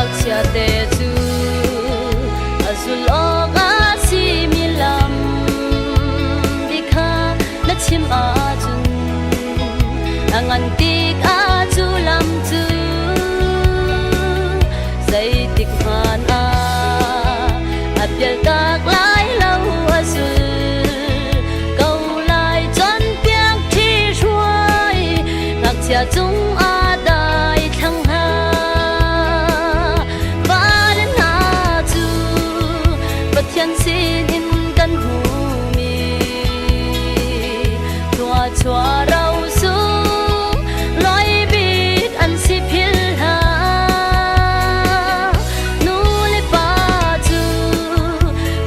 Ngakchia te cu a zulh awk a simi lam ti kha na chim ahcun a ngan tik ah cu lam cu zeitik hmanh ah a pialtak lai lo, a zul ko lai. Cawnpiak ṭhihruai ngakchia cung ah dai thlang hna. Fale hna cu Pathian sinin kan hmuhmi thluachuah ro sung lawi bik an si philh hlah. Nu le pa cu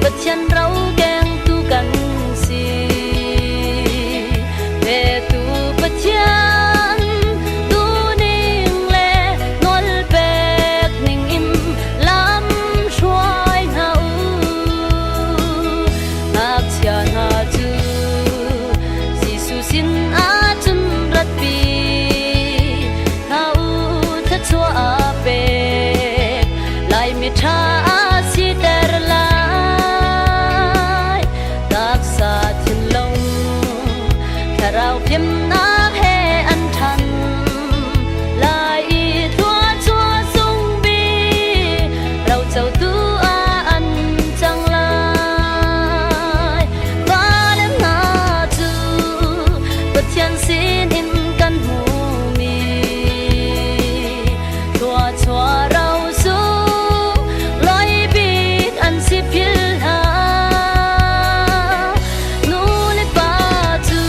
Pathian ro kengtu kan si. Petu Pathian duhning le nawlpek ning in lam hruai hna u. Ngakchia hna cu Jesuh sin ahcun ratpi hna u, thluachuah a pek lai, miṭha a siter lai. Taksa thinlung thlarau fimnak he an ṭhan lai i thluachuah sung bik rocotu ah an cang lai. Fale hna cu Pathian sinin kan hmuhmi thluachuah ro sung lawi bik an si philh hlah. Nu le pa cu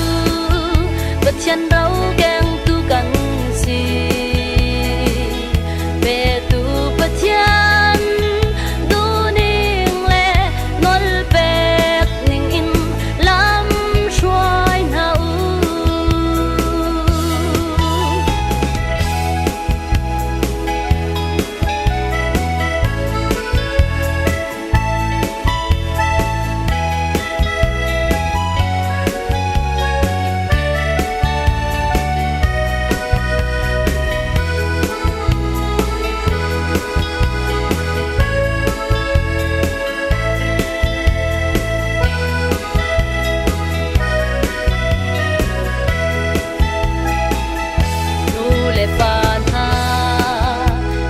Pathian ro kengtu kan si. Petu Pathian duhning le nawlpek ning in lam hruai hna u. Nu le pa hna,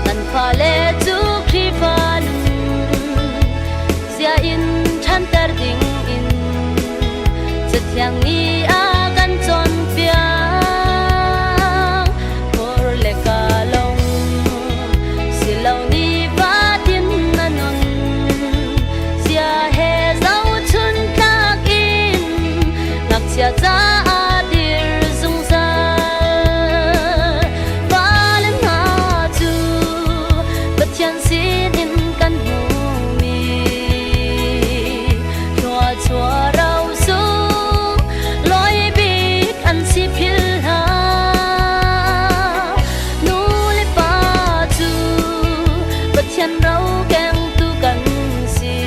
nan fale cu Khrihfa nun zia in ṭhanter ding in Cathiang nih a kan cawnpiak. Hmur le kaa lawng si lo nifatin na nun zia he zohchun tlak in ngakchia caah dir zungzal. Fale hna cu Pathian sinin kan hmuhmi thluachuah ro sung lawi bik an si philh hlah. Nu le pa cu Pathian ro kengtu kan si.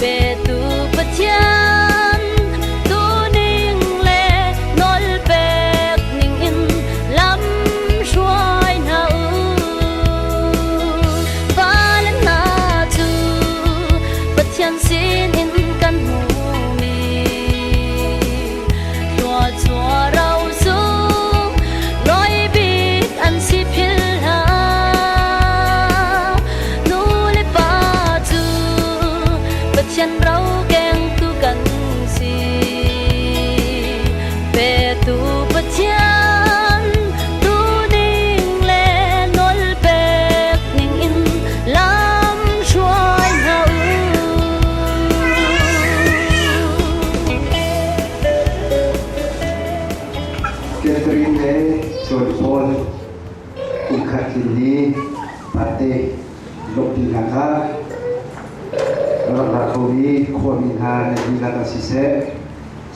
Petu Pathian duhning le nawlpek ning in lam hruai hna u. Fale hna cu Pathian sinin kan hmuhmi thluachuah ro sung lawi bik an si philh hlah. Nu le pa cu Pathian ro kengtu kan si. Petu Pathian duhning le nawlpek ning in lam hruai hna u. Catherine le John Paul kum khat tlin ni pate lawmhpinak ah rak ra khomi khuami hna nan dihlak ah siseh,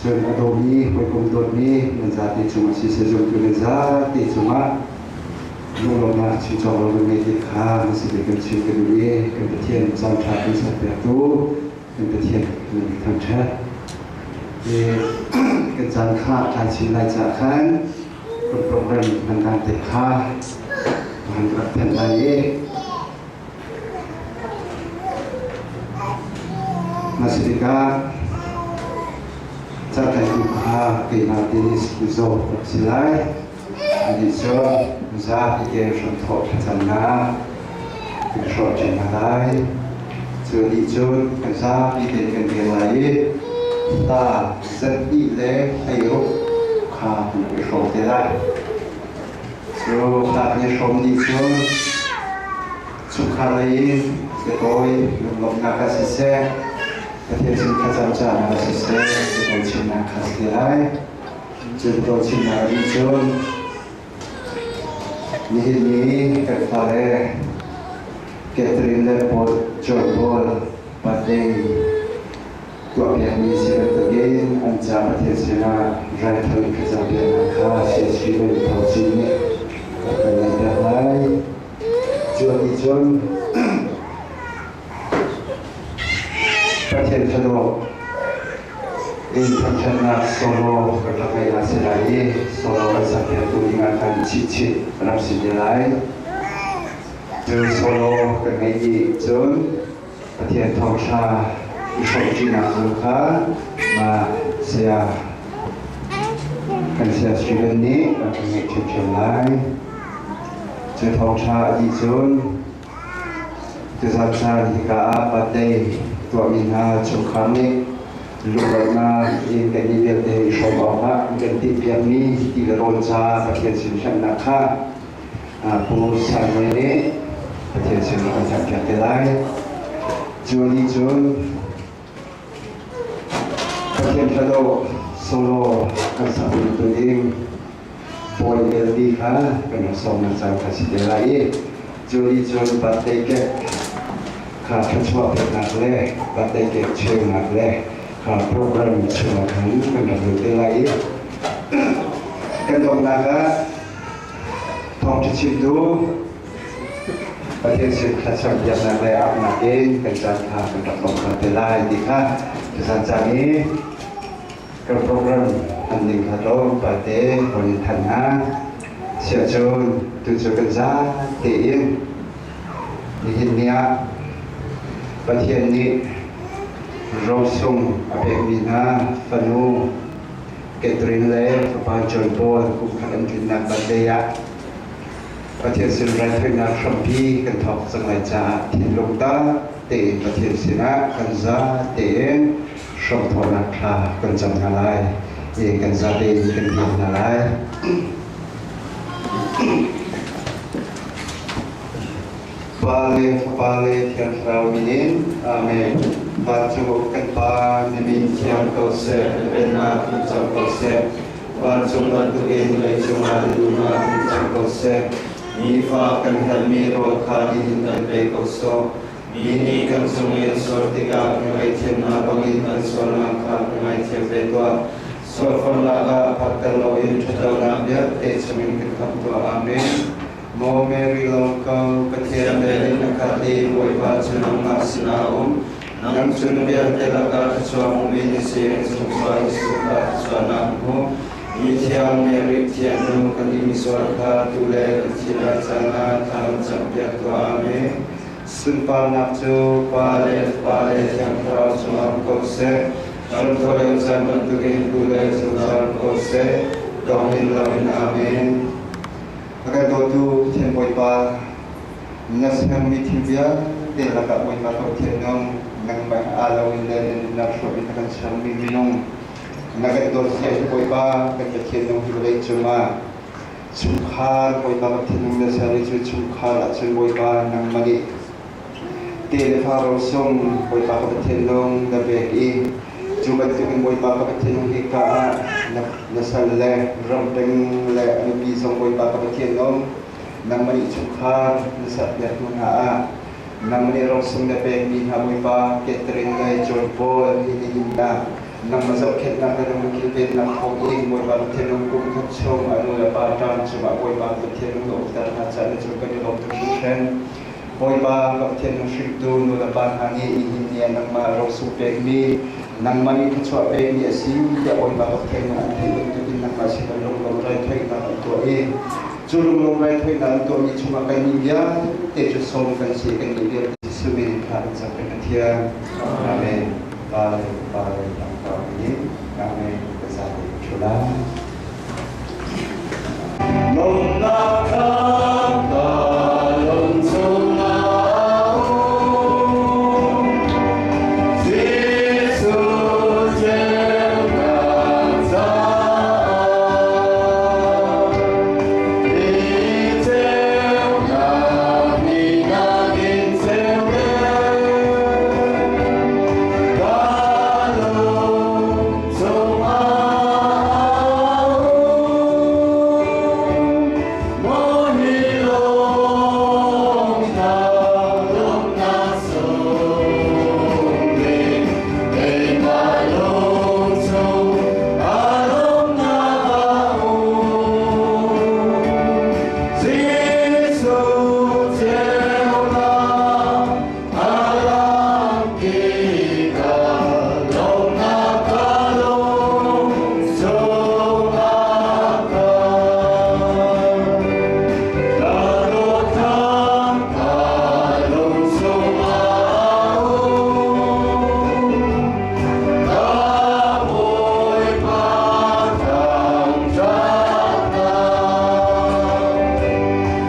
cun a dawmi hawikom dawtmi nan zate cungah siseh, zumtu nan zate cungah lunglawmhnak chim cawk lo kan ngei ti kha na si ve kan chim ka duh i kan Pathian caan ṭha kan serpiaktu kan Pathian nan i thangṭhat. Kan caan kha tlai chin lai caah khan kan program nan dan te kha khan ka rak thanh lai i Mah tikah catlaitu kha keimah Dennis Buzo ka si lai. Anih cu zapi te hramthawh thlacamnak kan hrawh ṭi hna lai. Cu nih cun kan zapi tein kan rel lai i hla zarhhnih le 16 kha kan i hrawm te lai. Cu hla kan i hrawm nih cun Chungkhar lei in biatawi lunglawmhnak ah siseh, Pathian sin thlacam caah ah siseh, biatawi chimnak kha si lai. Cu biatawi chimnak nih cun nihin ni kan fale Catherine le Paul John Paul birthday tuahpiakmi si bantukin an ca Pathian sinah raithawi thlacam piaknak kha Siasri le Thau Cin nih a kan ngeihpiak lai. Cu nih cun Pathian fanu in thangṭhatnak solo kan rak ngei hna si lai i solo kan sakpiaktu dingah khan chihchih rak si te lai. Cu solo kan ngeih dih cun Pathian thawngṭha i hrawmṭinak zong kha mah saya kan saya Steven nih a kan ngeih ṭhiamṭhiam lai. Cu thawngṭha a dih cun tuzan caan hika ah birthday tuahmi hna chungkhar nih lunglawmhnak in kan i vialte i hrawm awkah kan timhpiakmi ti le rawl ca Pathian sin hlannak kha Pu Samuel nih Pathian sin kan campiak te lai. Cu nih cun Pathian thado solo kan sak tu ding Bawi LD kha kan rak sawmnak caan kha si te lai i cu nih cun birthday cake kha thluachuah peknak le birthday cake cheunak le kha program chungah khan kan rak lut te lai i kan donghnak ah Thawngṭha chimtu Pathian sin thlacam biaknak le auhnak in kan caan kha kan rak bawmh hna te lai ti kha tuzan caan i kan program hman ding kha tlawmpal te hon in thanh hna. Siahcun tu cu kan za tein nihin ni ah Pathian nih rosung a pekmi hna fanu Catherine le fapa John Paul kum khat an tlinnak birthday ah Pathian sin raithawinak hrampi kan thawk cang lai caah thinlung tak tein Pathian sinah kan za tein hramthawhnak thla kan cam hna lai i kan za tein kan biak hna lai. Pa le Fapa le Thiang Thlarau min in. Amen. Vancung kan Pa, na min thiang ko seh, na pennak tlung cang ko seh. Vancung bantukin leicung ah na duhnak tlung cang ko seh. Nifa kan herhmi rawl kha nihin kan pe ko sawh. Mi nih kan cung i an sual tikah na ngaihthiamnak bangin an sualnak kha ka ngaithiam ve tuah. Sualforhnak ah phakter loin ṭhatlonak vialte chungin kan khamh tuah. Amen. Maw Mary lawm ko, Pathian vel in a khat i Bawipa cu nangmah sinah a um. Nang cu na vialte lakah thluachuah hmumi na si, na chungchuah Jesuh kha thluachuahnak na hmu. Mithiang Mary Thiangnu, kan i misual kha tu le kan thih lai caan ah thla kan campiak tuah. Amen. Sunparnak cu Pa le Fapa le Thiang Thlarau cungah um ko seh. Ramthawleng caan bantukin tu le zungzal ko seh. Dong in loin Amen. A kan dawtu Pathian Bawipa, na sermi thil vialte lakah Bawipa Pathian nung, nangmah aa lo in le na nunnak hrawm in a kan sermi minung, na kan dawt zia hi Bawipa, kan Pathian nung hi vawlei cungah chungkhar Bawipa Pathian nung na ser i cu chungkhar ahcun Bawipa nangmah nih te le fa rosung Bawipa ka Pathian nung na pek i cu bantukin Bawipa ka Pathian nung hika ah na sal le ramteng le a nupi zong Bawipa ka Pathian nung nangmah nih chungkhar na serpiaktu hna ah nangmah nih rosung na pekmi hna Bawipa Catherine le John Paul hi nihin ah nangmah zohkhenhnak le nangmah kilvennak thawngin Bawipa Pathian nung kum khat chung a nu le pa ṭang cungah Bawipa Pathian nung na umter hna caah na cung kan i lawm tuk hringhran. Bawipa ka Pathian na hringtu nu le pa hna nih nihin ni ah nangmah rosung pekmi, nangmah nih thluachuah pekmi a si tiah Bawipa ka Pathian nih an theih bantukin nangmah sin an lunglawm raithawinak an tuah i. Cu lunglawm raithawinak an tuahmi chungah kannih vialte cu sawm kan si, kannih vialte Jesuh min in thla kan cam kan Pathian. Amen. Pa le Fapa le Thiang Thlarau min in. Amen. Kan zate in ṭhu lai. Lawmnak kha ka lung chungah a um. Jesuh ceunak caah Hi ceunak ni nakin ceu deuh ka lung chungah a um. Maw hi lawng hna lawmhnak sung bik keimah lung chung a lawmhnak a um. Jesuh ceunak a lang tikah lawmhnak ka lung chungah ka ka dawt ka lung chungah a um. Ka Bawipa thangṭhatnak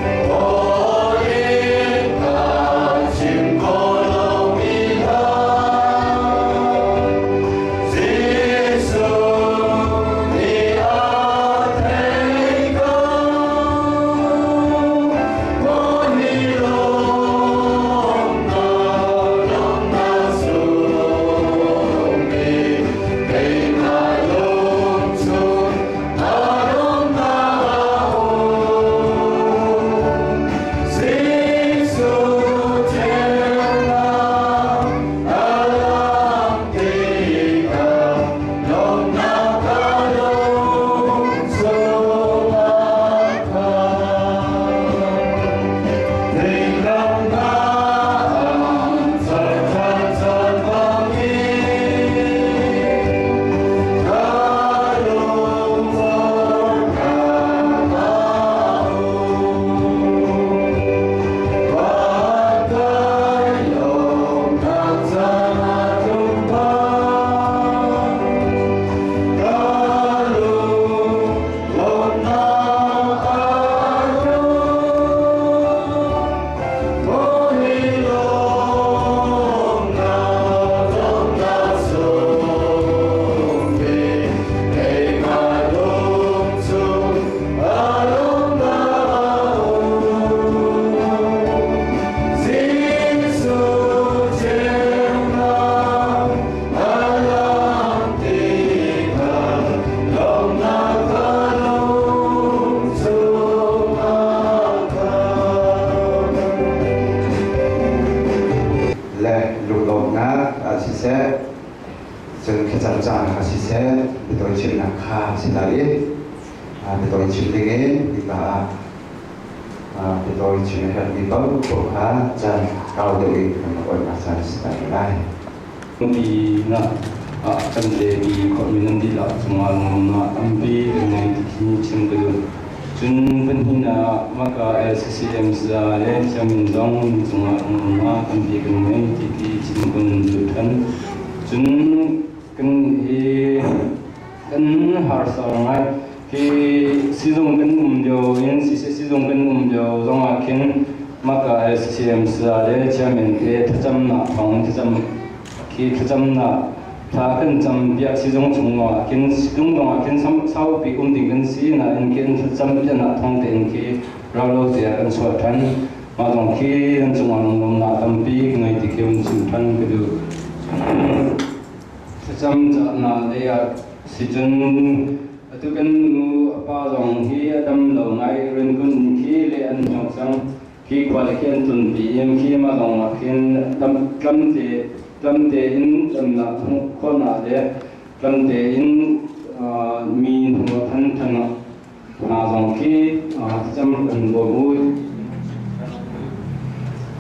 aw in ka chim khawh lomi hla Jesuh nih a thei ko. Maw hi lawmhnak lawmhnak sung bik keimah lung chung a lawmhnak a um. Jesuh ceunak a lang tikah lawmhnak ka lung chungah khan. Thinglamnak an chan chan bangin ka lung forhnak a um. Van kai lawmhnak caan a tlung pah. Ka lung lawmhnak a tlung. Maw hi lawmhnak lawmhnak sung bik keimah lung chung a lawmhnak a um. Jesuh ceunak a lang tikah lawmhnak ka lung chungah khan. Le lunglawmhnak ah siseh, cun thlacam caan kha siseh, biatawi chimnak kha si lai i biatawi chim dingin hika ah biatawi chim a herhmi paohpaoh kha caan kau deuh in kan rak oihnak caan a si lai lai. Ti ah kan lemi khuami nan dihlak cungah lungnak tampi kan ngei ti khi chim ka duh. Cun pahnih ah maka LCCM saya le chairman zong cungah lungnak tampi kan ngei ti khi chim kan duh than. Cun kan hi kan harsa ngai. Hi sizung kan um lio in sizung kan um lio zongah khin maka LCCM saya le chairman te thlacamnak thawng thlacam khi thlacamnak thla kan cam piak sizung chungah khin sizung zongah khin saupi um ding kan si nain khin thlacam piaknak thawng tein khi raulo te ah kan chuah ṭhan. Mah zong khi nan cungah lunglawmnak tampi ka ngei ti khi hun chim ṭhan ka duh. Thlacam cahnak lei ah sicun atu kan nu a pa zong hi a dam lo ngai riantuan khi le an hnok cang. Khi khua le khi an tlunpi i khi mah zong ah khin tlamte tlamte in tlamnak khawhnak le tlamte in mi hnu a phan than hna zong khi thlacam kan bawm u.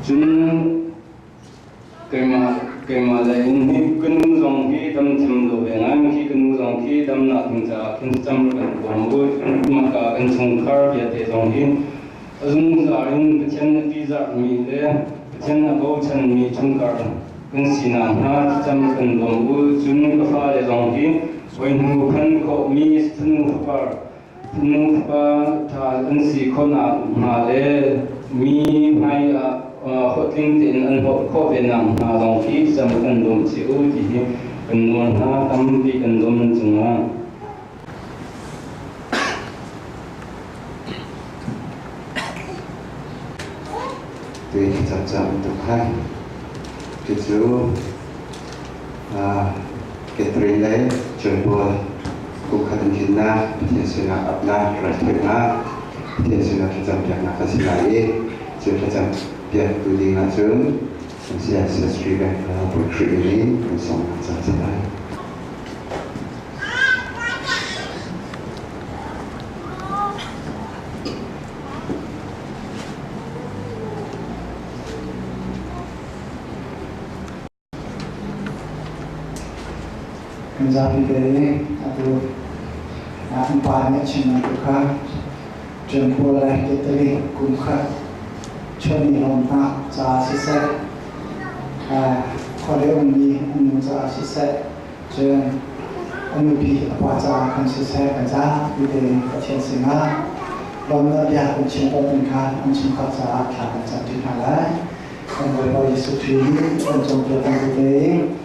Cun keimah. Keimah le in hi ka nu zong hi dam tham lo ve ngai khi ka nu zong khi damnak ding caah khin cam kan bawm u. Maka kan chungkhar vialte zong hi a zungzal in Pathian a tihzahmi le Pathian a bochanmi chungkhar kan sinak hnga thlacam kan bawm u. Cun ka fale zong hi oi hnu khan khawhmi fanu fapar fanu fapa ṭha an si khawhnak hnga le mi hmai ah hlawhtling tein an hlawh khawh ve nak hnga zong khi thlacam kan bawm chih u ti hi kan nawl hna tampi kan lawm nan cungah. Tui thlacam tuk hai. Cucu Catherine le John Paul kum khat an tlinnak Pathian sinah apnak raithawinak Pathian sinah thlacam piaknak a si lai i cu thlacam piaktu ding ahcun kan saya Sastri Bank Bawi Khrih in kan sawmnak ca a si lai. Kan zapi te atu an pa nih a chim bantuk kha Ṭiangpawl le Italy kum khat chuahni lawmhnak caah siseh, khuale ummi an nu caah siseh, cun a nupi a pa caah khan siseh kan zapi tein Pathian sinah lawmhnak bia kan chim tawn ding kha an chungkhar caah thla kan camṭi hna lai. Kan Bawipa Jesuh Khrih nih kan cawnpiak bantuk tein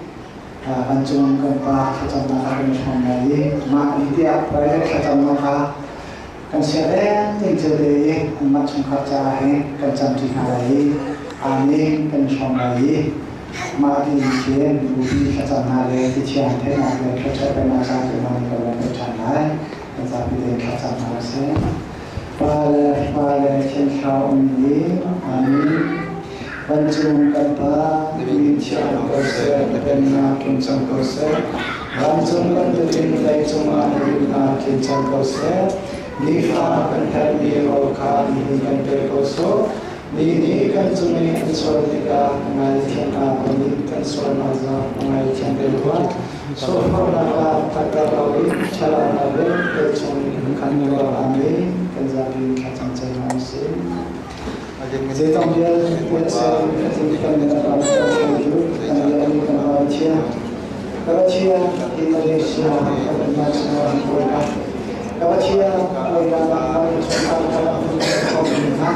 vancung kan Pa thlacamnak ah kan i hrawm lai i mah ni tiah private thlacamnak ah kan siarem ding cio te i anmah chungkhar caah hin kan camṭi hna lai i Amen kan i hrawm lai i mah ti khin bupi thlacamnak le tithiang theihnak le thluachuah peknak caan te hmang in kan van pe ṭhan lai. Kan zapi tein thlacam hna usih. Pa le Fapa le Thiang Thlarau um ding. Amen. Vancung kan Pa, na min thiang ko seh, na pennak tlung cang ko seh. Vancung bantukin vawleicung ah na duhnak tling cang ko seh. Nifa kan herhmi rawl kha nihin kan pe ko sawh. Mi nih kan cung i an sual tikah na ngaithiam hna bangin kan sualnak zong na ngaithiam ve rua. Sualforhnak ah thatter loin ṭhatlonak vialte chung kan tuar Amen. Kan zapi in thlacam cio hna usih. Zeitong vialte a ser kan min a kan cu kan biakmi kan Pa Pathian. Ka Pathian hi Malaysia kan umnak chungah Bawipa. Ka Pathian Bawipa nangmah na chungkhar kha hna.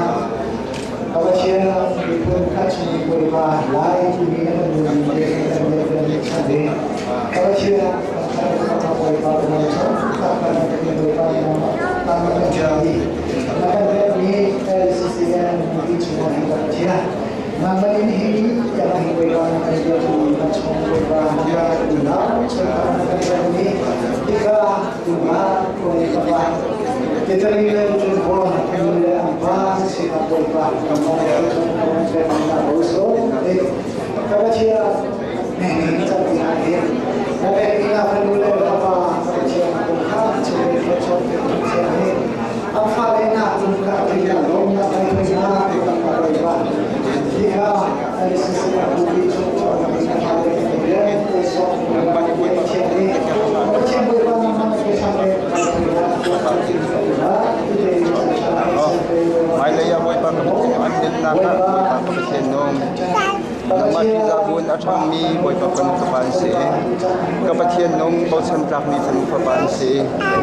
Ka Pathian miphun kha chung Bawipa lai timi na kan duhmi te kan biak Ka Pathian Bawipa na chungkhar kha Bawipa nangmah kan biakmi na kan pekmi LCCN mipi chungah ka Pathian nangmah in hi tiang Bawipa na kan biakmi na chung Bawipa na unau chungkhar na kan pekmi hika tungah Bawipa Italy le Jungkhaw le an pa sinah Bawipa kan ka Pathian na pekmi na fanu le fapa Pathian kha chung thluachuah Pathian nih an fale na cung kha thil lawmnak kan thei hna kan Bawipa hi kha LCC bupi chung Pathian Bawipa nangmah na Hmailei ah Bawipa ka Pathian an dinnak ah Bawipa ka Pathian nung. Nangmah ṭihzah buin a ṭhangmi Bawipa fanu fapa an si. Ka Pathian nung bochan tlakmi fanu fapa an si.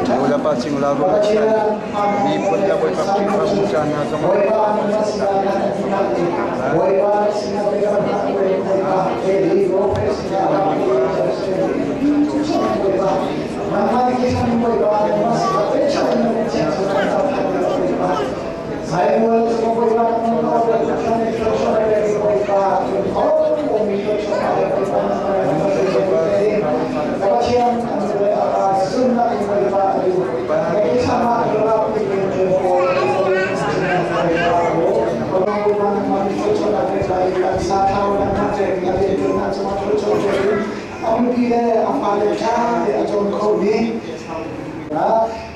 Nu le pa cingla rual a chan. Miphun le Bawipa Khrihfabu ca hna zong Ampi le a fale ṭha te a cawn kho mi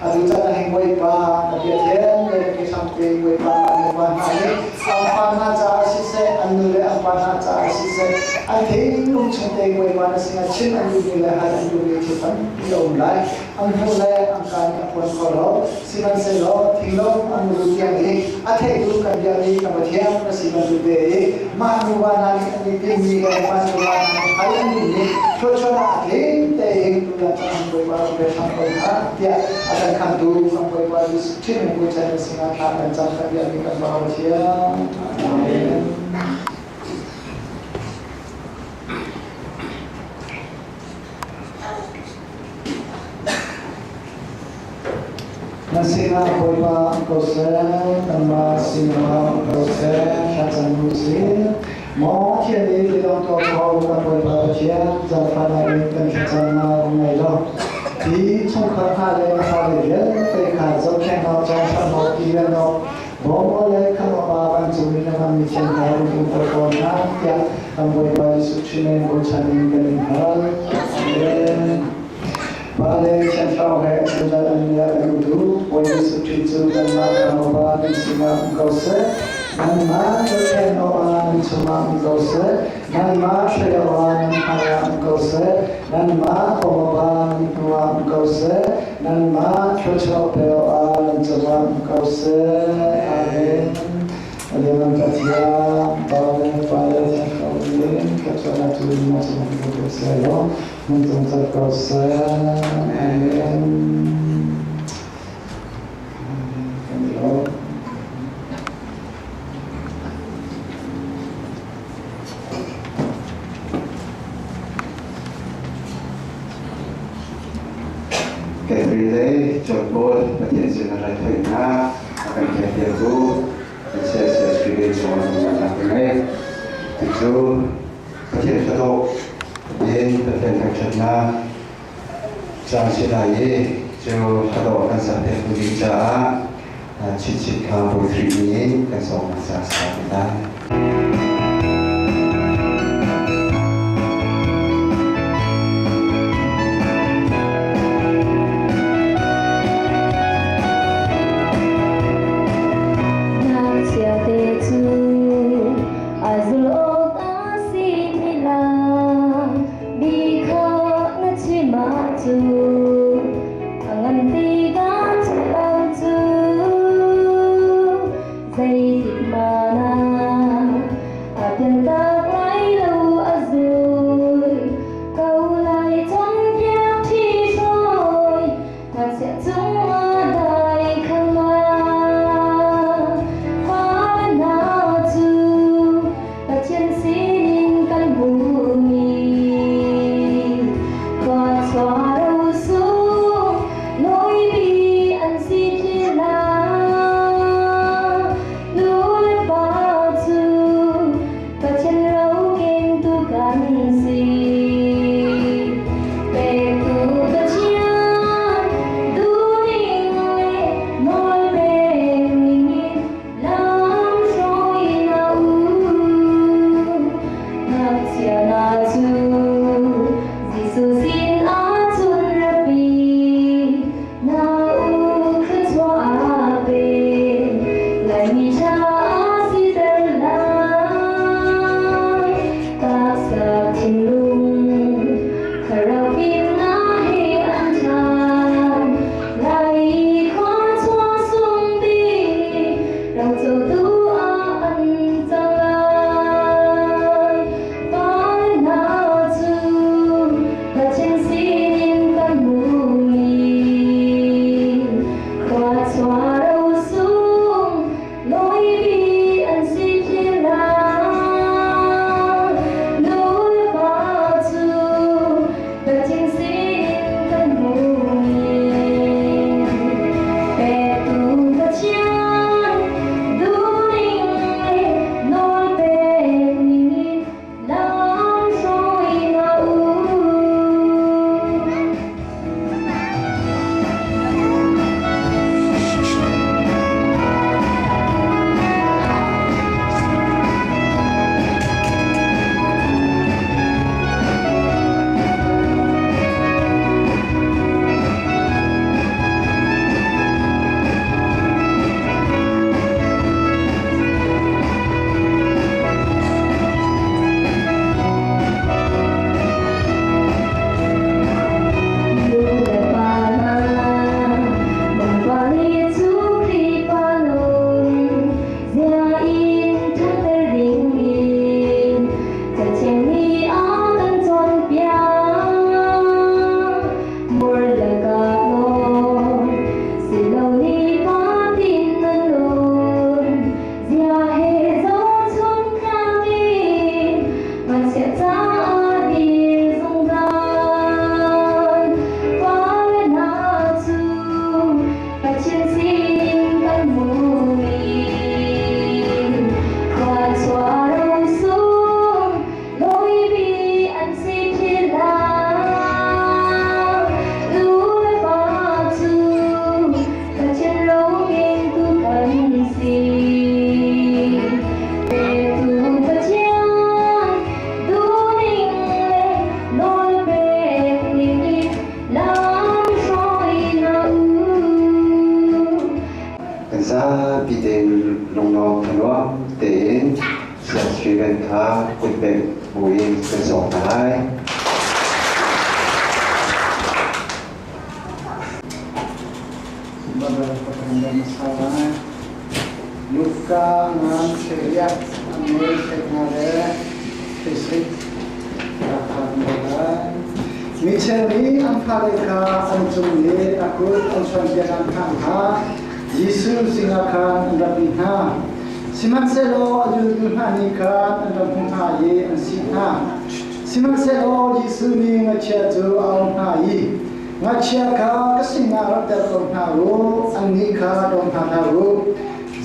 atu caan ah hin Bawipa na bia thian le na kehram te Bawipa an pa hna nih an fa hna caah siseh an nu le an pa hna caah siseh siseh an thinlung chung te Bawipa na sinah chim an duhmi le hal an duhmi thil tampi a um lai. An hmuh le an kaa nih a phuan kho lo. Sihmanhsehlaw thinglung an muru tiang i a theitu kan biakmi kan Pathian na si bantuk te i mah nuva hna nih an i tinhmi le mah nuva hna nih hal an duhmi thluachuahnak a tling tein tutan caan Bawipa rak pe hram ko hna tiah a kan khamtu kan Bawipa Jesuh Khrih min bochan na sinah thla kan cam kan biakmi kan Pa Pathian. Amen. Na sinah Bawipa um ko seh, nangmah sinah um ko seh, thlacam u sih. Maw Thian i tilawng tuah kho kan Bawipa Pathian, zaangfahnak in kan thlacamnak um ngei lo. Hi chungkhar hna le na fale vialte kha zohkhenh awk, cawnhram awk, kilen awk, bawm awk le khamh awkah vancung in na hmanmi thiang hna rung umter ko hna, tiah kan Bawipa Jesuh Khrih min bochan in kan in hal. Amen. Pale Thiangthlarau he zungzal an bia kan utu. Bawi Jesuh Khrih cu kanmah Khrihfa nan sinah um ko seh. Nanmah zohkhenh awkah nan chungah um ko seh. Nanmah hruai awkah nan hmaiah um ko seh. Nanmah bawmh awkah nan hnuah um ko seh. Nanmah thluachuah pe awkah nan cungah um ko seh. Amen. Lian Pathian, Pale, Pale Thiangthlarau in thluachuahnak cu na cungah um ko seh law Nan zungzal ko seh. Amen. Kan i lawm. Catherine le John Paul Pathian sin a raithawinak a kan pekpiaktu kan CSS Brigade cungah zungzalnak ka ngei. Cucu Pathian thlahlawh in Pathian thangṭhatnak caan si lai i cu thlahlawh kan sak piaktu ding caah chinchin kha Bawi Khrih nih kan sawmnak ca sa te lai. Ngakchia te cu a zul awk a simi lam bi kha na chim ahcun a ngan tikah cu lam cu zeitik hmanh ah. Steven kha kutbengh buin kan sawm hna lai. Luka ngan theriak amei thekna le thesik Mi cheu nih an fale kha an cung i a kut an chuanpiak an khangh hna. Jesuh sinah khan an rak ih hna. Sihmanhsehlaw a zultu hna nih khan an rak hmuh hna i an sih hna. Sihmanhsehlaw Jesuh nih ngakchia cu a auh hna i, Ngakchia kha ka sinah rak der ko hna u, annih kha dawm hna hlah u.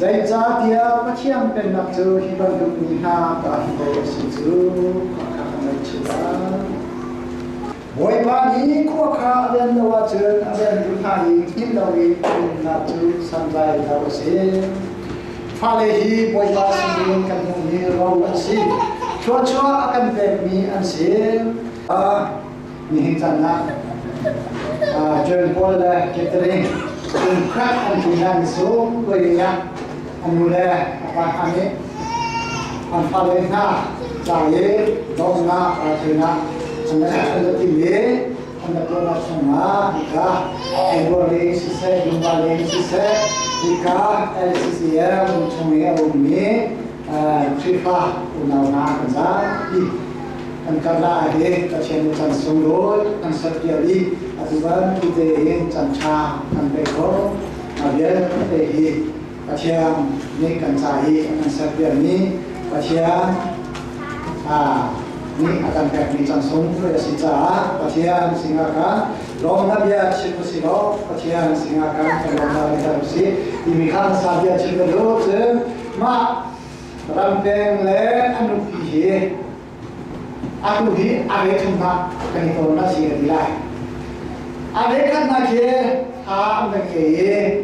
Zeicahtiah Pathian Pennak cu hi bantuk mi hna ta hi pei a si cu, khua kha ka ngaihchih lai. Bawipa nih khua kha a ven lo ahcun a ventu hna i hngilh loin umnak cu santlai lo a si. Fale hi Bawipa sinin kan hmuhmi ro an si. Thluachuah a kan pekmi an si. Nihin caan ah John Paul le Catherine kumkhat an tlun lai ni sung tuai ah an nu le a pa hna nih an fale hna ca i lawmnak raltheinak an an ti i an rak tuahnak chungah hika Annual Ling siseh Lungva Ling siseh hika LCCM chung i a ummi Khrihfa unau hna kan zapi An karlah ah hin Pathian nih can sunglawi an serpiak i atu bantuk tein can ṭha an pek khawh. Mah vialte hi Pathian nih kan ca i a kan serpiakmi Pathian nih a kan pekmi can sunglawi a si caah Pathian sinah khan lawmnak bia chim u sih law Pathian sinah khan kan lawmnak bia u sih timi kha hmasa bia chim ka duh. Cun mah rampeng le a nupi hi Atu hi a ve thumnak kan i tawn si ka ti lai. A ve khatnak hi ha an kan ke i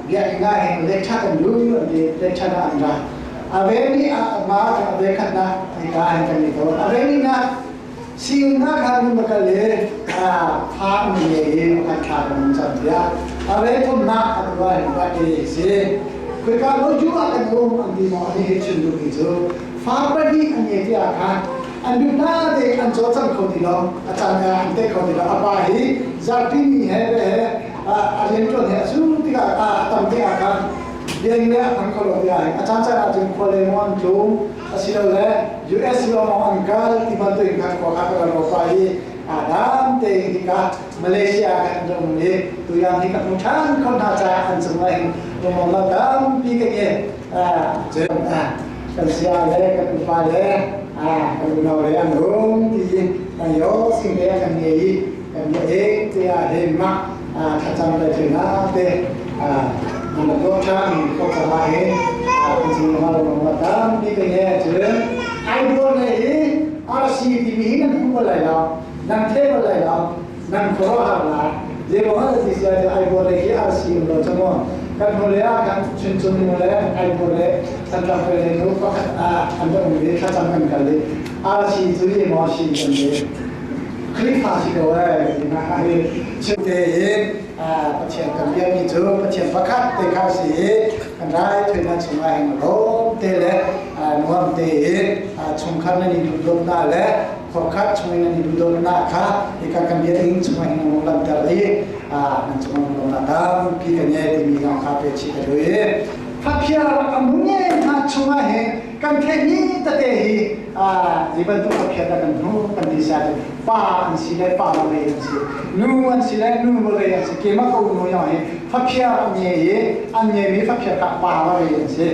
biakinn ah hin lecture kan duh an ti lecture ah an ra. A ve ni ah ma a ve khatnak hika hin kan i tawn. A ve ni na siung na kha nu makal i ha an nge i kan thla kan cam tiah a ve thumnak an ruah hin va e si. Khoi ka lo ju ah kan um an ti maw ani hi chim duh mi cu Fa pahnih an ngei tiah khan an duhnak te an cawlcang kho ti lo, a caan ah an teh kho ti lo. A pa hi zarhpi ni he le he a rianṭuan he a cu tikah a tam tikah khan biakinn le a phang kho lo tiah a caan caan ahcun khua leng maw an tlung asilole US lawng maw an kal ti bantuk in khan khua kha ka ro pa hi dam tein hika Malaysia ah khan an um i tuyang hi ka hmu ṭhan kho hna caah an cungah hin lunglawmnak tampi ka ngei. Cun kan sia le kan upa le kan unau le an hung ti i kan yo sing le kan ngei i kan bia ek te ah hin mah thlacam le thil te nan lo ṭhan ko ka hin kan sin ma lo ma tampi ka nge cun ai buar le hi RC timi hi nan hmu lai lo nan the lai lo nan khuaruahhar lai zeiruangah ti si ahcun aibuar lei hi arsi um lo cu mu kan hnu le ah khan chuncung nu le aibuar le thantlang pe le nu pakhat ah an rak um i thlacam kan kal i arsi cu i maw si kan ti Khrihfa si ko eh ti hna hi chim te in Pathian kan biakmi cu Pathian pakhat te kha si i kan rai thuinak chungah hin lawm te le nuam te in chungkhar nan i duhdawtnak le Khuakhat chungin an i duhdawtnak kha hika kan biakinn chungah hin an langhter i nan chungah lawmnak tampi kan ngei timi zong kha pe chih ka duh i Faphia a munge hna chungah hin kan theihmi tete hi zei bantuk faphia dah kan hmuh kan ti sia pa an si le pa va an si nu an si le nu va an si keimah ka unu yong hi faphia an nge i an ngeimi faphia kha pa va an si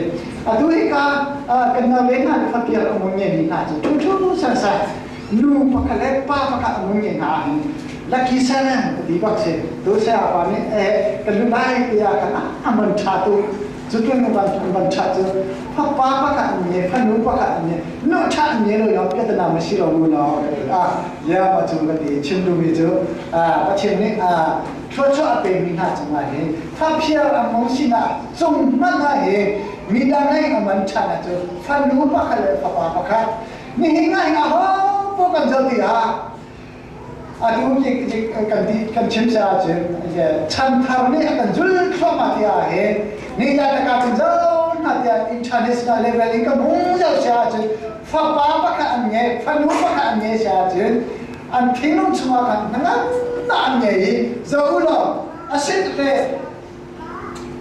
Atu hika kan nau le hna nih fapial a ngun ngeimi hna cu ṭhuṭhu sansan nu pakhat le pa pakhat a ngun nge hna ahhin lucky seven ka ti bak si. Tu saya pa nih eh kan lu lai tiah kan a man ṭha tu cu tlung ban ban ṭha cu pa pakhat an nge fanu pakhat an nge nu ṭha an nge lo yong piatana ma si lo mu no ah ya ma cu ka ti chim duhmi cu Pathian nih thluachuah a pekmi hna cungah hin faphiar a hmung sinah cung hmanh ah hi midang ei a man ṭhan ahcun fanu pakhat le fapa pakhat nihin ah hin aho paoh kan zoh tikah atu kan ti kan chim se ahcun chanthar nih a kan zul thluahmah ti ah hin ni ya taka kan zo hna tiah international level in kan hung zoh se ahcun. Fapa pakhat an ngei, fanu pakhat an ngei si ahcun an thinlung chungah khan hnangamnak an ngei i zoh u law a sin le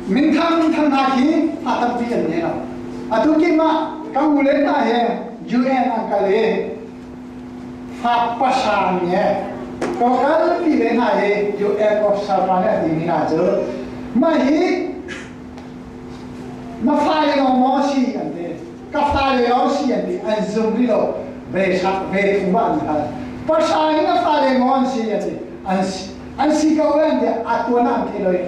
minthang minthang hna khi fa tampi an ngei lo. Atu kim ah ka u le hna he UN an kal i fa pasa an ngei. Ka kalpi ve hna hi UN officer pa nih a timi hna cu mah hi Na fale lawng maw si an ti. Ka fale lawng si an ti. An zum rih lo. Ve sak ve thum ah an hal. Pasa in na fale maw an si an ti. An si an si ko le an ti. A tuan ah an thei lo i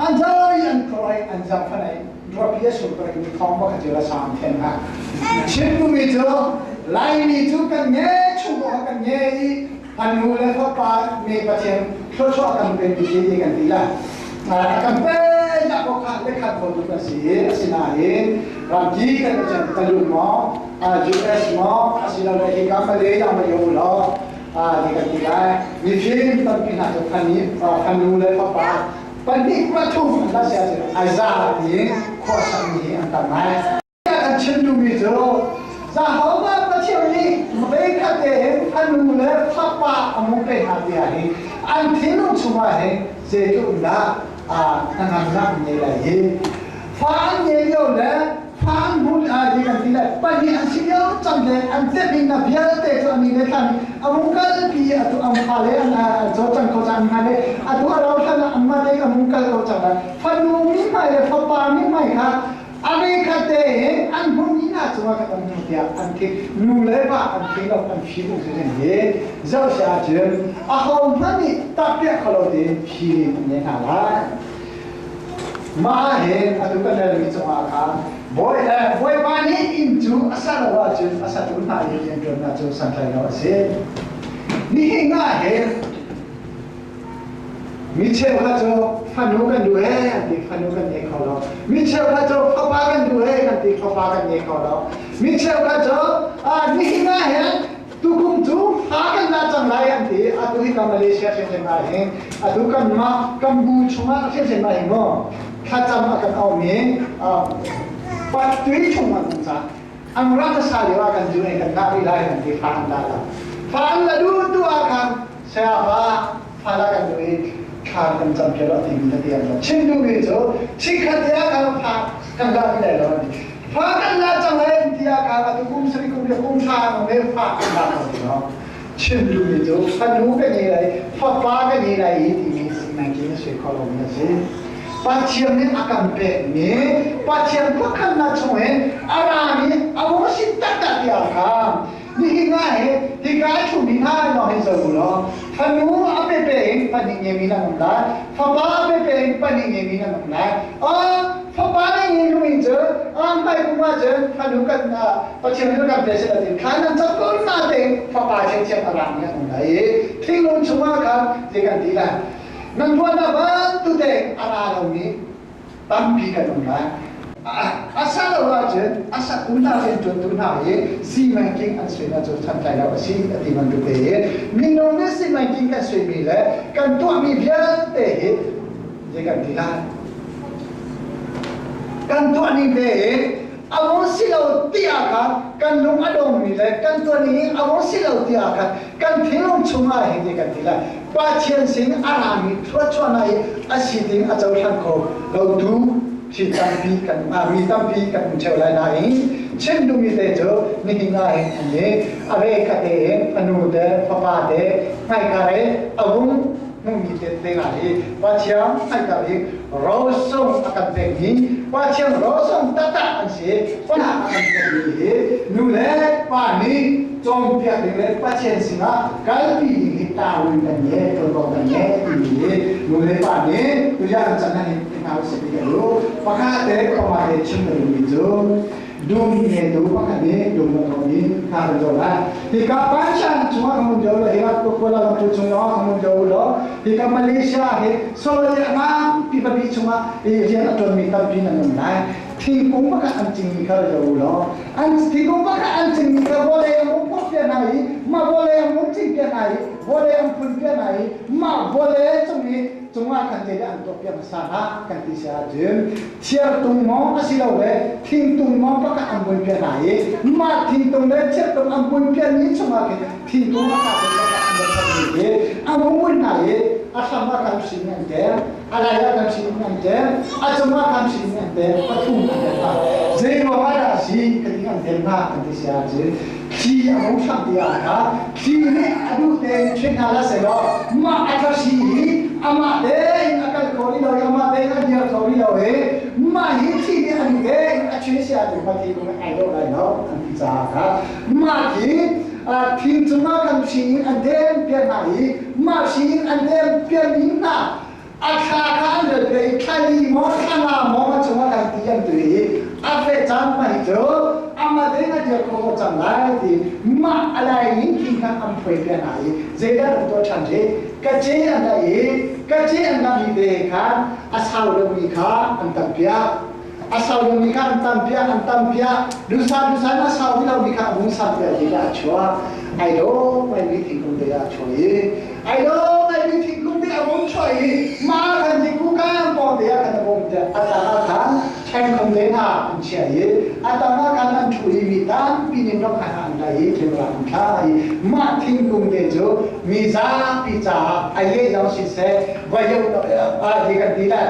an zai an khor i an zang fan ai ruapi a sur ko i thawng ba kha cu la sang then ha. Chin mi cu Laimi cu kan nge chung ko kan nge i fanu le fapa mi Pathian thluachuah kan pe mi si kan ti la. A kan pe ya ko kha le khat ko tu kan si asinain ramki kan chan taluk maw US maw asilole hi ka Malay ya ma yo lo ti kan ti lai mifim tampi hna cu fani fanu le fapa pahnih pathum an la sia cu aiza ti khua sak mi hi an tam ngai. Kan chim duhmi cu Jehovah Pathian nih voikhat tein fanu le fapa a hmu pe hna tiah hi an thinlung chungah hin zeitluknak hnangamnak an ngei lai hi. Fa an ngei lio le fa an hmu ti kan ti le pahnih an si lio cang le an temhingnak vialte cu an ni le thlan a vung kalpi i atu an fale an caw cang ko cang hna le atu a rau hlan ah anmah tein a vung kal ko cang lai. Fanu mithmai le fapa mithmai kha A khat tein an hmun inn ah cungah kan um hnu tiah an thi nu le va an thi lo an phi um si hi zoh si ahcun aho hmanh nih takpiah kho lo tein phi an nei hna lai. Mah he atu kan relmi cungah khan bawi bawipa nih inn cu a sa lo ahcun a satu hna i rianṭuannak cu santlai lo a si. Nihin ah hin Mi cheukhat cu fanu kan duh he an ti fanu kan ngei kho lo. Mi cheukhat cu fapa kan duh he kan ti fapa kan ngei kho lo. Mi cheukhat cu nihin ah hin tukum cu fa kan la cang lai an ti. Atu hi ka Malaysia hrimhrim ah hin atu kanmah kan bu chungah hrimhrim ah hin maw thlacam a kan aumi patui chung an um cang. Ang rak sa lio ah kan zu kan ngah rih lai kan ti fa an la lo. Fa an la duh tu ah khan Sayapa fala kan duh i thla kan cam piak lo timi na ti an chim duhmi cu chikkhat te ah khan fa kan la ti lai lo an ti. Fa kan la cang lai an ti ah khan atu kum sari kum le kum thla an um i fa kan la ko ti lo. Chim duhmi cu fanu ka ngei lai fapa ka ngei lai i timi simankin a sui kho lomi a si. Pathian nih a kan pekmi Pathian khuakhannak chung in a rami a vung si taktak ti ah khan Nihin ah hi hika a ṭhumi hna lawng hin zoh u law fanu a pepe in pahnih ngemi nan um lai, fapa a pepe in pahnih ngemi nan um lai. Fapa nih ngi hnu in cun hmai kum ah cun fanu kan Pathian nih kan pe sila tin khan nan cak ko na tein fapa thiamthiam a rami an um lai i thinglung chungah khan zei kan ti lai. Nan ruahnak bantuk tein a ra lomi tampi kan um lai. A sa lo ahcun a sak tu hna rianṭuantu hna hi simanking an suinak cu santlai lo a si a ti bantuk te hi minung nih simanking kan suimi le kan tuahmi vialte hi zei kan ti lai kan tuahning te hi a vung si lo ti ah khan kan lung a dongmi le kan tuahning hi a vung si lo ti ah khan kan thinlung chungah hin kan ti lai Pathian sin a rami thluachuahnak hi a si ding a cohlang kho lotu si tampi kan mi tampi kan um ṭheo lai nain chim duhmi te cu nihin ah hin an i a ve kha te in fanu te fapa te hmaikar i a vung hmumi te te hna hi Pathian hmaikar i rosung a kan pekmi Pathian rosung taktak an si. Pa a kan pekmi hi nu le pa nih cawnpiak ding le Pathian sinah kalpi ding hi tawin kan nge ṭuanvo kan nge timi hi nu le pa nih tuya kan can hin hna usih ti ka duh. Pakhat te koma te chim ka duhmi cu dum nge tu pakhat nih dum na thawmi hna kan zo lai. Hika Panshan chungah kan um jo lo, hika Kuala Lumpur chungah kan um jo lo, hika Malaysia hi Somalia nganpi papi chungah rian a ṭuanmi tampi nan um lai. Thingkung pakhat an cingmi kha ra u law an thingkung pakhat an cingmi kha vawlei an um phawt piak hna i mah vawlei an um cing piak hna i vawlei an phun piak hna i mah vawlei cung i. Cungah khan zeidah an tuahpiak hmasa hna kan ti si ahcun thiartung maw asilole thingtung maw pakhat an buanpiak hna i mah thingtung le thiartung an buanpiakmi chungah khin thingkung a kah pakhat an va chapmi khi an vung hna i a hram ah khan hri in an ṭem, a lai ah khan hri in an ṭem, a cungah khan hri in an ṭem, pathum an ṭem hna. Zei ruangah dah si ka ti an ṭem hna kan ti si ahcun thli a hung hram ti ah kha thli nih a duh tein ṭhen hna la sehlaw mah a thasi hi amah tein a kal kho rih lo i amah tein a dir kho rih lo i mah hi thli nih a duh tein a ṭhen si ahcun pati kung ai dawh lai lo an ti caah kha mah khi thing cungah kan hri in an den piak hna i mah hri in an den piak mi hna a thla kha an rat ve i thla li maw thla nga maw a cungah kan ti an tu i a fe caan hmai cu amah tein a dir kho ko cang lai ti mah a lai in thing kha an phuai piak hna i zeidah an tuah ṭhan ṭi ka ce an dah i ka ce an dah mi te khan a sau lomi kha an tam piak a sau lomi kha an tam piak an tam piak dusa dusa na sau ti lomi kha a vung sam piak ti a chuak ai do mai mi thingkung te a chuah i ai do mai mi thingkung te a vung chuah i ma kan ti ku kan pawng te ah kan a vung te a tang ah khan ṭhengkhum te hna an chiah i a tang ah khan an ṭhu i mi tampi nih nok khan an rai i camera an thla i mah thingkung te cu mi zapi caah a ye zong siseh va yo a ti kan ti lai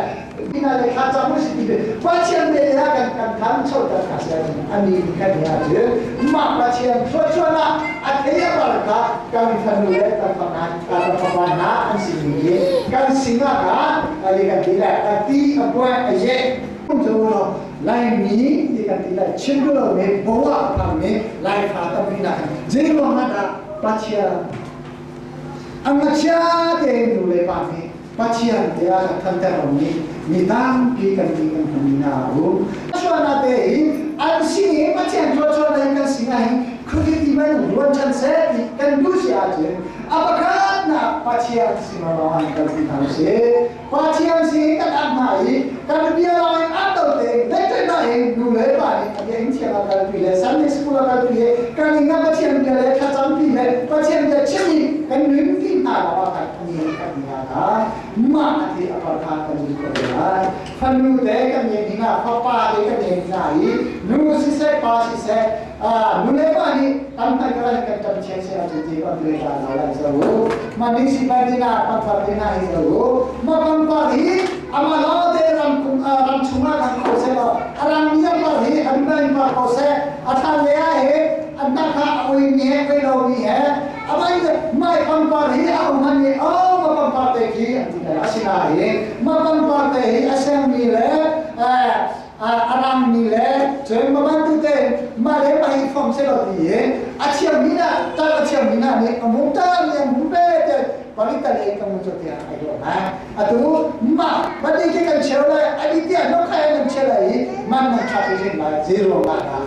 Ina le thla cam u si ti Pathian te ah kan kan than choter kha si ani kan ya cu mah Pathian thluachuah ah a thei a par kha kan fanu le kan fana kan fapa hna an si mi hi kan singa kha ali kan ti lai a ti a puai a ye cu lo Laimi ti kan ti lai chim lo me boa phang me Lai fa tampi na kan zei ruang ah dah Pathian ang chia te nu le pa nih Pathian te ah kan thanter lomi mi tampi kan ti kan hmu hna u. Chuahnak te hi an sin i Pathian thluachuah in kan sin ah hin khualipi man ruan ṭhan seh ti kan duh si ahcun a pakhatnak Pathian sin lawng an kal ti hna usih. Pathian sin kan ap hna i kan bia lawng in ap to te na hin nu le pa nih a bia in thiang a kalpi le Sunday school a kalpi le kan inn ah Pathian bia le thlacampi le Pathian bia chim i kan nun ti hna lawng ah kan mah a thi a par kha kan ni ko lai fanu te kan ngen ding ah fapa te kan ngen hna i nu siseh pa siseh nu le pa nih tam kai kala kan tam chen se a ti kan le ta na lai zo ma ni si pa ni na pam pa te na hi zo ma pam pa hi ama lo te ram kum ram chunga kan ko se lo aram ni pa hi an nai pa ko se a tha le a he an na kha a oi ni he oi lo ni he Amai mai pangpar hi a um han i oh ma pangpar te khi an ti lai asinain ma pangpar te hi a sengmi le a rangmi le cun ma bantu te ma le ma hi fom se lo ti in a thiammi na tal a thiammi na nih a mung ta mi a mung pe te parita le ka mu cho tiang ai do ma atu ma bati ke kan cheu lai ani tia no khai nan cheu lai i man man tha ti rin lai zero la na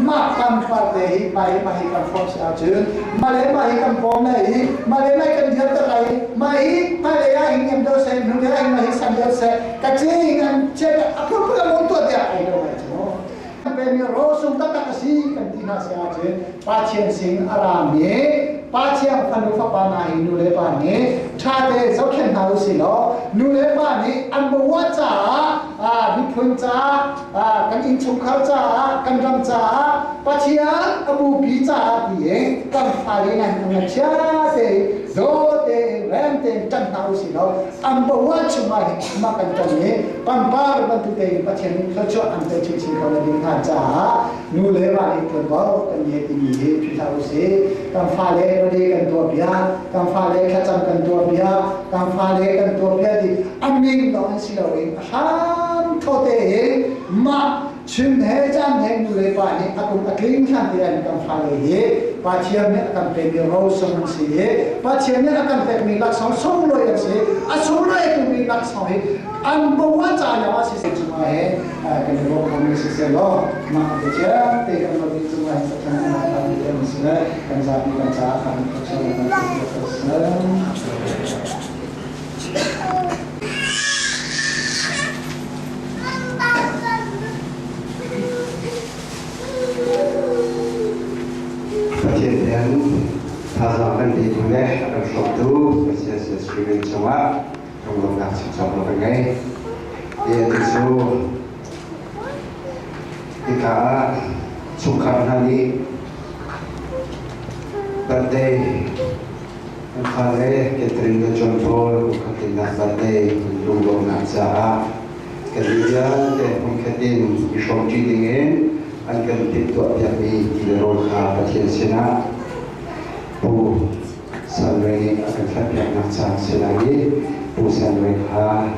mah kan far te hi mah hi mah hi kan form si ahcun mah le mah hi kan pawm lai i mah le mah kan dir tak lai i mah hi hmailei ah hin em deuh seh hnulei ah hin mah hi san deuh seh ka cing an chet a phunphun a mun tuah tiah ai lo lai cu pemi rosung taktak a si kan ti hna si ahcun Pathian sin a rami Pathian fanu fapa hna hi nu le pa nih ṭha te zohkhenh hna u si law nu le pa nih an bawah caah miphun caah kan innchungkhar caah kan ram caah Pathian a bupi caah tiin kan fale nan ngakchia te zaw tein rem tein ṭan hna usih law an bawah chungah hin mah kan ṭan i pangpar bantuk tein Pathian nih thluachuah an pe chinchin ko na ding hna caah nu le va nih ṭuanvo kan ngei timi hi philh hlah usih. Kan fale redi kan tuah piak, kan fale thlacam kan tuah piak, kan fale kan tuah piak ti a min lawng in si loin a hram thote in mah chim he caan he nu le pa nih a kum a tling hlan tiang kan fale hi Pathian nih a kan pekmi rosung an si i Pathian nih a kan pekmi laksawng sunglawi an si a sunglawi tumi laksawng hi an bo a ca lio ah siseh cungah he kan i ruah khomi siseh law mah a biachia te kan ruahmi cungah hin Pathian an kan kan si le kan zapi kan caah kan kan Pathian nih thazaang kan petu le a kan hrawmtu Pathian sin streaming cungah Lunglawmhnak chim cawk lo kan ngei. Ti cu hika ah chungkhar hna nih birthday an fale Catherine le John Paul kumkhatlinnak birthday lunglawmhnak caah kan mi vialte hmunkhat in i hrawmṭi dingin an kan timhtuahpiakmi ti le rawl kha Pathian sinah Pu San Ray nih a kan thlahpiaknak caan si lai i Pu San Ray kha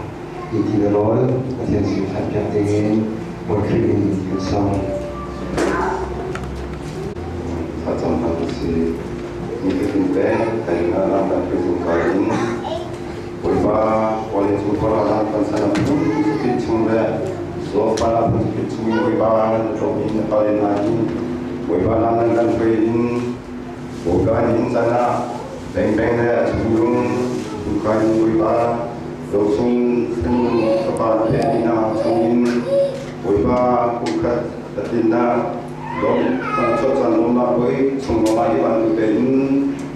hi ti le rawl Pathian sin thlahpiak dingin Bawi Khrih min in kan sawm. Thlacam hna usih. Nifatin te teinak lam kan hruai zungzal in Bawipa vawleicung khuaruahnak kan san a phun kip chung le zawtfah a phun kip chung in Bawipa na tlawm in na kal in in Bawipa lam nan kan hruai in Bawipa nih chan ah pengpeng le a chunglung chungkhar in Bawipa losung chung fapa le ina chung in Bawipa kumkhat tatinnak lawm chuah caan lawmnak voi chung lawngah hi bantuk tein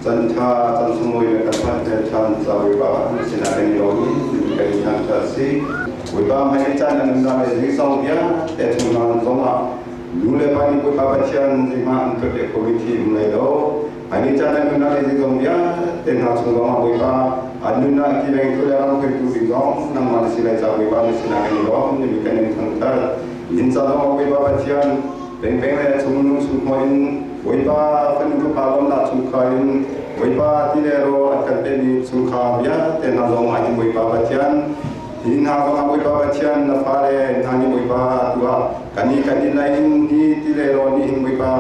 chan ṭha chan sunglawi le kan phan te ṭhan ca Bawipa an sinah kan i lawm i kan i thangṭhat si Bawipa hmai caan an nunnak le zeizong vialte chung hna zongah nu le pa nih Bawipa Pathian zeihmah an tuah khomi thi um lai lo ani caan an nunnak le zeizong vialte hna chung zongah Bawipa an nunnak kileng tu le ram hruaitu ding zong nangmah na si lai ca Bawipa na sinah kan i lawm nimi kan in thangṭhat in ca zongah Bawipa Pathian pengpeng le chungnung chung in Bawipa fanu fapa lawmnak chungkhar in Bawipa ti le rawl an kan pekmi chungkhar vialte hna zong ah hin Bawipa Pathian hi hna zongah Bawipa Pathian na fale hna nih Bawipa tuah kan i kan in lai in hi ti le rawl nih hin Bawipa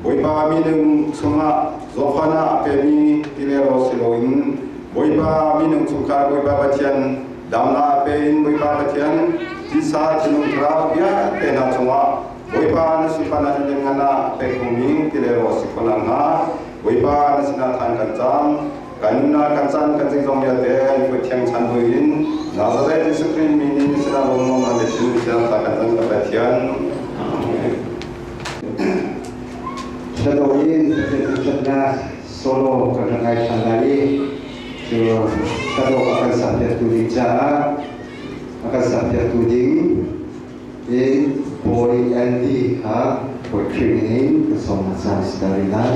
Bawipa minung chungah zawfan ah a pemi ti le rawl si loin Bawipa minung chungkhar Bawipa Pathian damnak a pe in Bawipa Pathian tisa thinlung thlarau vialte hna chungah Bawipa na sunparnak in lianngan ah pek khomi ti le rawl si kho nakhnga Bawipa na sinah than kan cam. Kan nunnak kan caan kan zeizong vialte Pathian thiang chan buin Nazareth Jesuh Khrih min in sinah lawmhnak na biachim siang ta kan cang ka Pathian. Thladawh in Pathian thangṭhatnak solo kan rak ngai ṭhan lai i cu thladawh a kan sakpiaktu ding caah a kan sakpiaktu ding in Bawi Andy kha Bawi Khrih min in ka sawm hna caan si ta rih lai.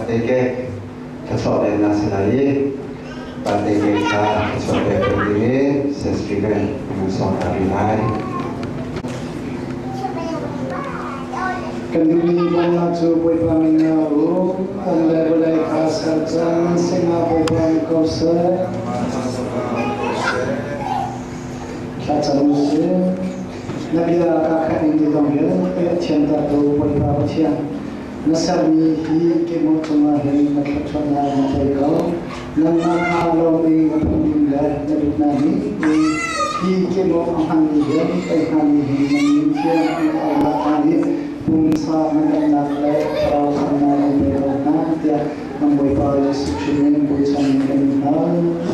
Birthday cake thluachuah peknak si lai i birthday cake kha thluachuah pek ding in St. Stephen an sawm ta rih lai. Kan duhmi bawmhnak cu Bawipa min ah um, kan le vawlei kha ser cang, sinah Bawipa ni ko seh. Thlacam u sih. Na bia ka khat in ti dong vialte a thiantertu Bawipa Pathian, na sermi hi kemawh cungah hin na thluachuahnak na pe ko. Nangmah kha lawm i na phungning le na dutnak nih in hi kemawh a hmanmi vialte hna nih hin na min thiang an aunak hna nih pumsa ngandamnak le thlarau khamnak in pe ko hna tiah kan Bawipa Jesuh Khrih min bochan in kan in hal.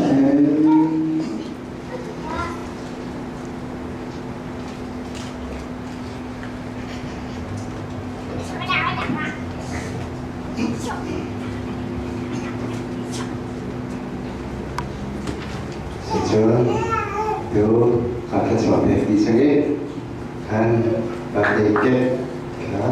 Amen. Sicun tu ka thluachuah pek ti sang i khan birthday cake kha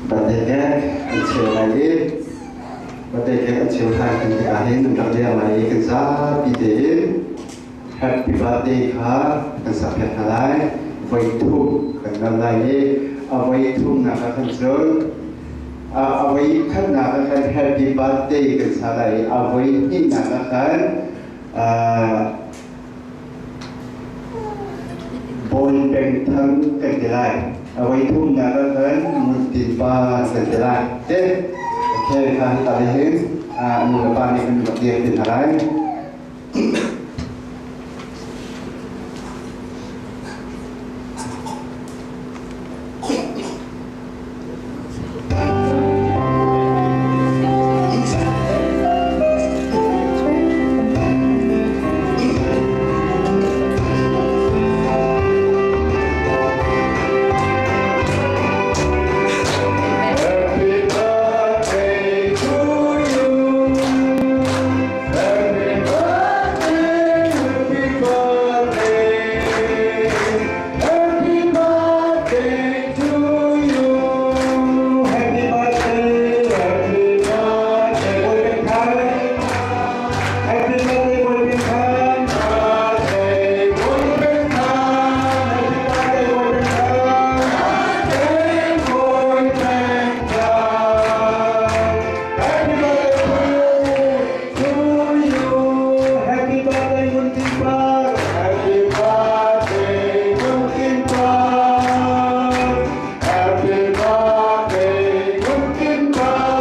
Birthday cake an cheu lai i birthday cake an cheu than kan tikah hin an rak leng lai i kan zapi tein happy birthday kha kan sak piak hna lai. Voi thum kan nal lai i a voi thumnak ah khan cun a voi khatnak ah khan happy birthday kan sa lai i a voi hnihnak ah khan Bawi Peng Thang kan ti lai. A voi thumnak ah khan Muntin Pa kan ti lai. Te okay kha hi ta hin nu le pa nih kan rak dir ti hna lai. Happy birthday to you. Happy birthday, happy birthday. Happy birthday to you. Happy birthday, happy birthday, Bawi Peng Thang. Happy birthday, Bawi Peng Thang. Birthday, Bawi Peng Thang. Happy birthday, Bawi Peng Thang. Birthday, Bawi Peng Thang. Happy birthday to you. Happy birthday, Muntin Park. Happy birthday, Muntin Park. Happy birthday, Muntin Park.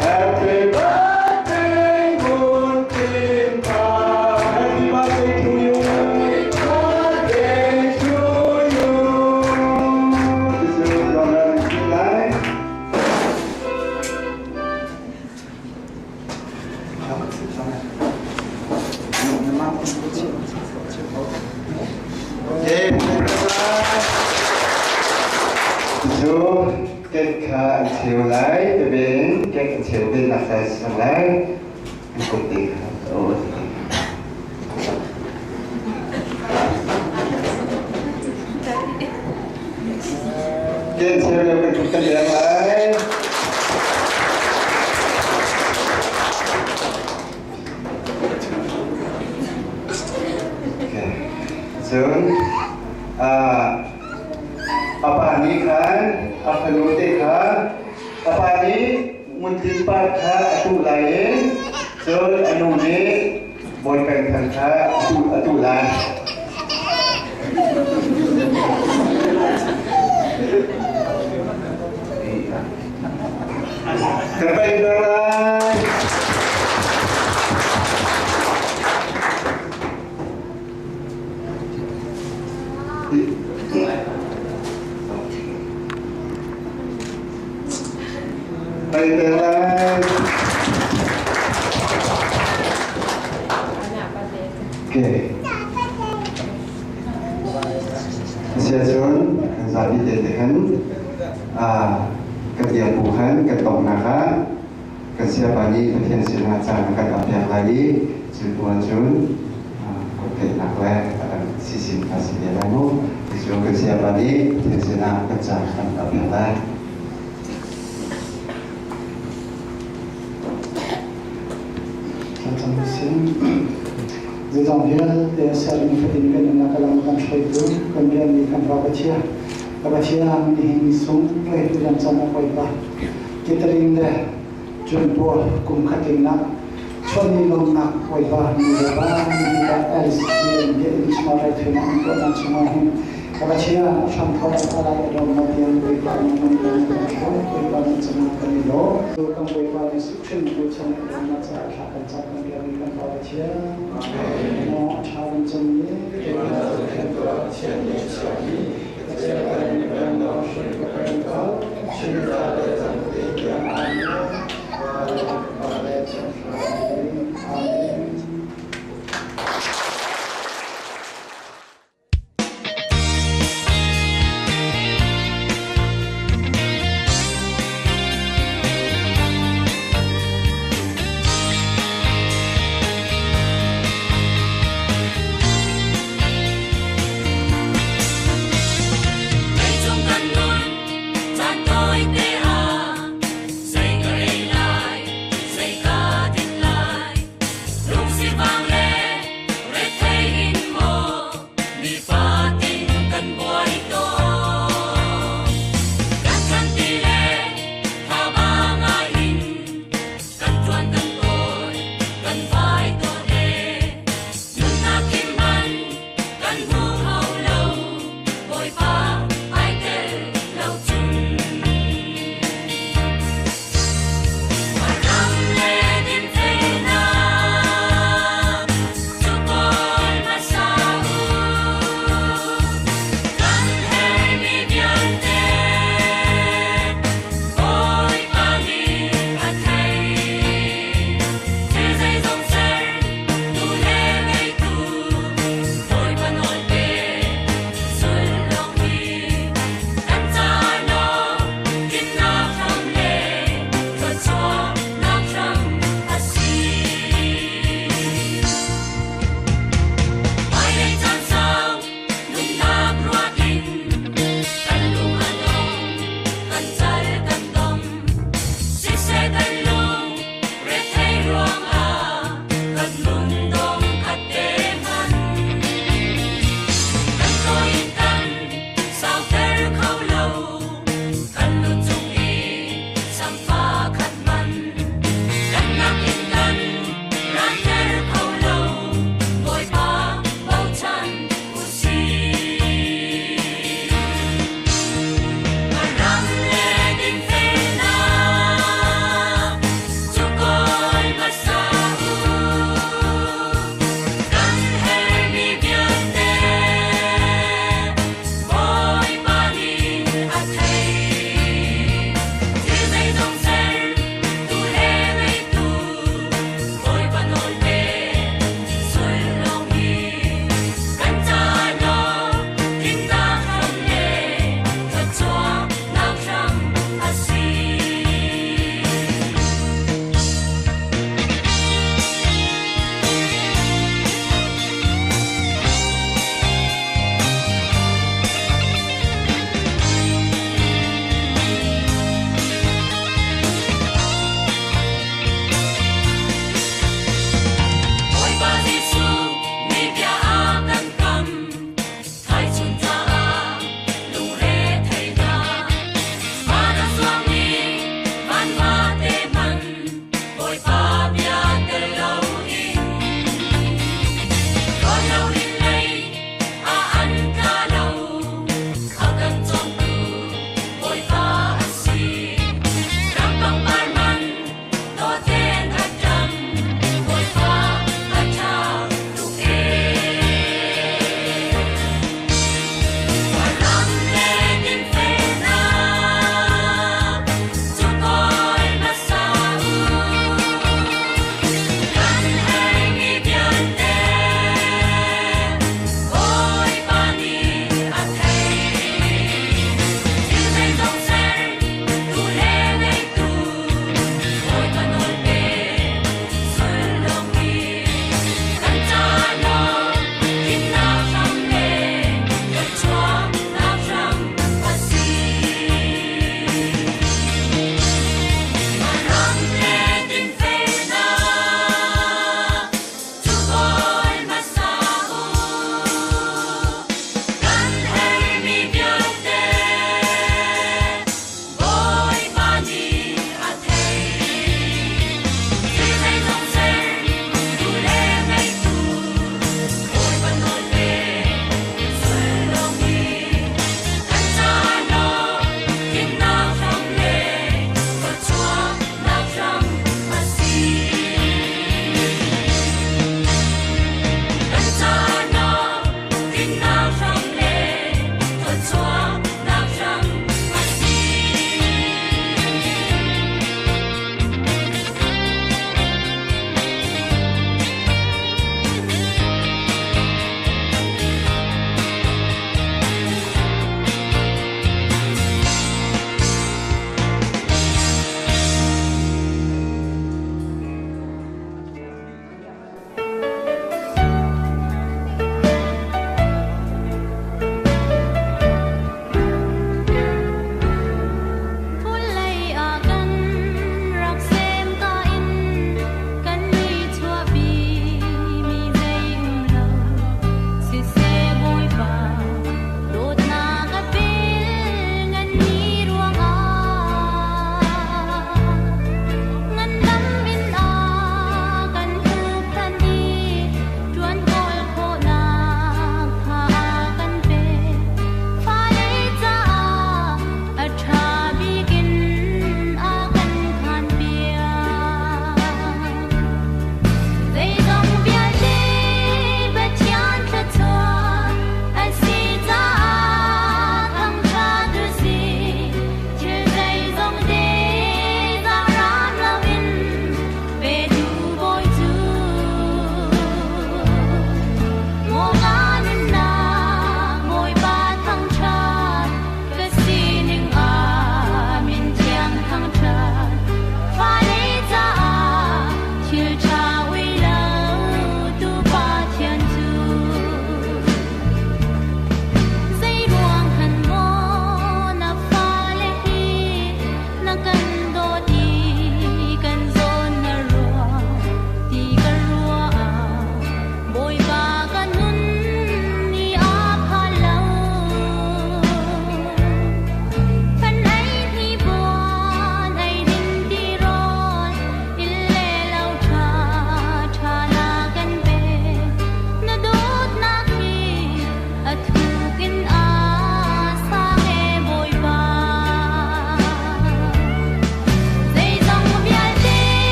Happy birthday, Muntin Park. Happy birthday to you. Happy birthday to you. This is Donald Lai. Okay. Cu cake kha an cheu lai, ben cake an cheu ben nak sai sang lai. An kut te kha o. Cake cheu le kan kut kan leng lai. Okay. Cun a pa nih A fanu te kha a pa nih Nguntling Par kha a tuh lai i cun a nu nih Bawi Peng Thang kha a tuh lai. Ka paih hna lai. Paih te lai. Okay. Siacun kan zapi te te khan kan bia bu khan kan tongnak ah kan siapa nih Pathian sinah caan kan rak pek lai i cu tu ahcun kuttheihnak le a dang sisin kha si te lai mu. Cu kan siapa nih Pathian sinah kan caan kan rak pek lai. Thlacam usih. Zeizong vialte ser nifatin kan nunnak a lam kan hruaitu kan biakmi kan Pa Pathian ka Pathian nihin ni sung hruaitu kan chan a Bawipa catering le cun pawl kum khating nak chuanni lawmnak Bawipa ni le va ni ka LCM biakinn chungah raithuinak an tuahnak chungah hin ka Pathian a hramthawk a lai a dawm na tiang Bawipa na man kan hruai Bawipa na cungah kan i lawm kan Bawipa Jesuh Khrih bochan a umnak caah thla kan cam kan biakmi kan Pa Pathian. Maw a ṭha kan cam i Pathian nih a chiah i Pathian kan i peng lo hrim ka peng ko. Chin ca le cang te tiang amen. Pa le Pa le Thiang Thlarau in Amen. Leicung kan nun caan tawite ah zei ka ei lai, zei ka din lai, lungsivang le rethei in maw nifatin kan buai tawn. Kan chan ti le thaba ngai in kan ṭuan kan kawl, kan vai tawn e. Nunnak him man kan hmu kho lo, Bawipa ai tel lo cun. Ram le dinfelnak.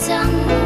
cang.